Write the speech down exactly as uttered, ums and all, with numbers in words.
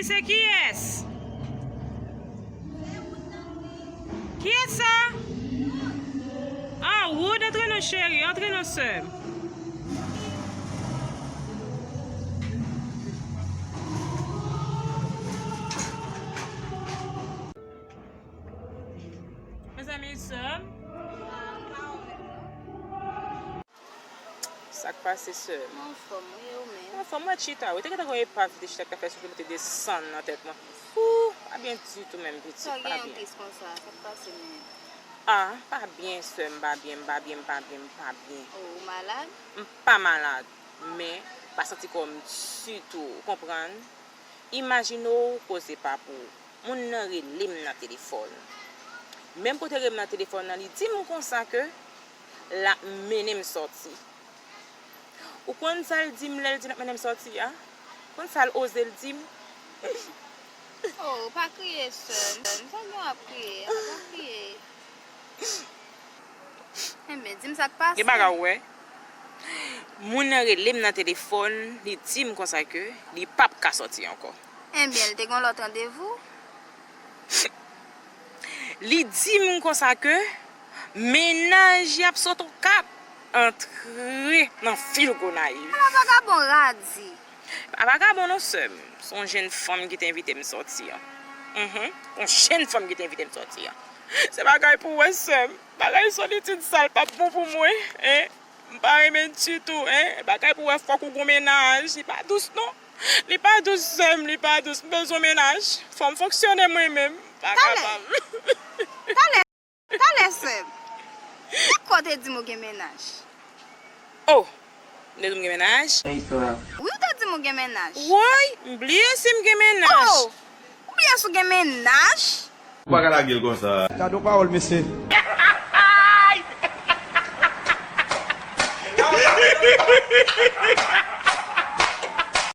Se kiyès? Kiyès sa? Ah, Wood, antre non, cheri, antre non, sè m. Mezanmi, sè m. Sa k pase, sè m? Mwen anfòm, wi, ou menm? Mwen anfòm, mwen chita, wi. Te gentan gen yon epav ki te chita, ki t ap fè sou mwen te desann nan tèt mwen. Ooh, pa byen ditou menm, pitit, pa byen. Sa gen yon tris konsa, sa k pase menm? Ah, pa byen, sè m, pa byen, m pa byen, m pa byen, m pa byen. Oh, ou malad? M pa malad, men m pa santi kò m ditou, ou konprann? Imajine w koze pa pou ou. Moun nan rele m nan telefòn. Menm kote rele m nan telefòn nan, li di m konsa ke l ap mennen m sòti. Ou konn sa l di m lè l di l ap mennen m sòti a? Ou konn sa l oze l di m? Oh, pa kriye, sè m. Sa gen w ap kriye? Pa kriye. Enben, di m sa k pase. Gen bagay ou wè? Moun nan rele m nan telefòn, li di m konsa ke li p ap ka sòti ankò. Enben, l te gen lòt randevou? Li di m konsa ke mennaj li ap sot Okap antre nan vil Gonayiv. Ala vagabon radi. Pa vagabon non, sè m. Se yon jenn fanm ki te envite m sòti an. Mhm. Yon jenn fanm ki te envite m sòti an. Se bagay pou wè, sè m. Bagay solitid sa l p ap bon pou mwen, en. M pa renmen ditou, en. Bagay pou wè fòk ou gon mennaj. Li pa dous, non. Li pa dous, sè m, li pa dous. M bezwen mennaj. Fò m fonksyone mwen menm. M pa kapab. Talè. Talè. Talè, sè m. Ki kote w te di m ou gen mennaj? Oh, m te di w m gen mennaj? Wi, w te di m ou gen mennaj. Woy, m bliye si m gen mennaj. Oh, ou bliye si w gen mennaj? Ou pa ka lage l konsa. Gade yon pawòl, mesye.